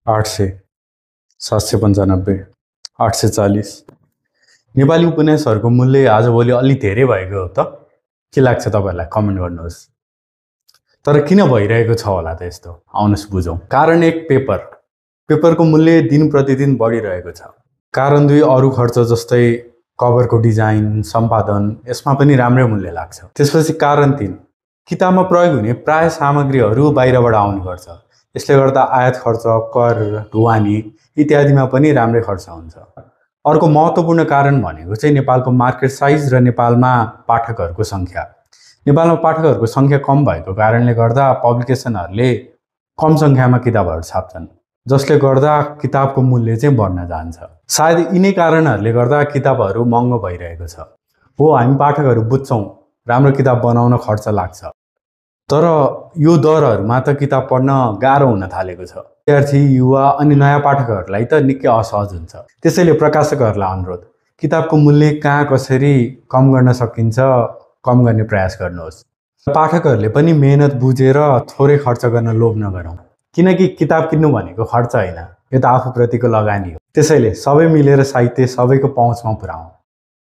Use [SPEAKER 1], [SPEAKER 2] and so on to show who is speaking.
[SPEAKER 1] 800, 795, 840। नेपाली उपन्यासहरूको मूल्य आजभोलि अलि धेरै भएको हो त? के लाग्छ तपाईँलाई? कमेन्ट गर्नुहोस्। तर किन भइरहेको छ होला त यस्तो? आउनुहोस् बुझौँ। कारण 1, पेपरको मूल्य दिन प्रतिदिन बढिरहेको छ। कारण 2, अरू खर्च जस्तै कभरको डिजाइन, सम्पादन, यसमा पनि राम्रै मूल्य लाग्छ। त्यसपछि कारण 3, किताबमा प्रयोग हुने प्राय सामग्रीहरू बाहिरबाट आउने गर्छ। यसले गर्दा आयात खर्च, कर, ढुवानी इत्यादिमा पनि राम्रै खर्च हुन्छ। अर्को महत्त्वपूर्ण कारण भनेको चाहिँ नेपालको मार्केट साइज र नेपालमा पाठकहरूको सङ्ख्या। नेपालमा पाठकहरूको सङ्ख्या कम भएको कारणले गर्दा पब्लिकेसनहरूले कम सङ्ख्यामा किताबहरू छाप्छन्, जसले गर्दा किताबको मूल्य चाहिँ बढ्न जान्छ। सायद यिनै कारणहरूले गर्दा किताबहरू महँगो भइरहेको छ। हो, हामी पाठकहरू बुझ्छौँ राम्रो किताब बनाउन खर्च लाग्छ, तर यो दरहरूमा त किताब पढ्न गाह्रो हुन थालेको छ। विद्यार्थी, युवा अनि नयाँ पाठकहरूलाई त निकै असहज हुन्छ। त्यसैले प्रकाशकहरूलाई अनुरोध, किताबको मूल्य कहाँ कसरी कम गर्न सकिन्छ कम गर्ने प्रयास गर्नुहोस्। पाठकहरूले पनि मेहनत बुझेर थोरै खर्च गर्न लोभ नगरौँ, किनकि किताब किन्नु भनेको खर्च होइन, यो त आफूप्रतिको लगानी हो। त्यसैले सबै मिलेर साहित्य सबैको पहुँचमा पुर्याउँ।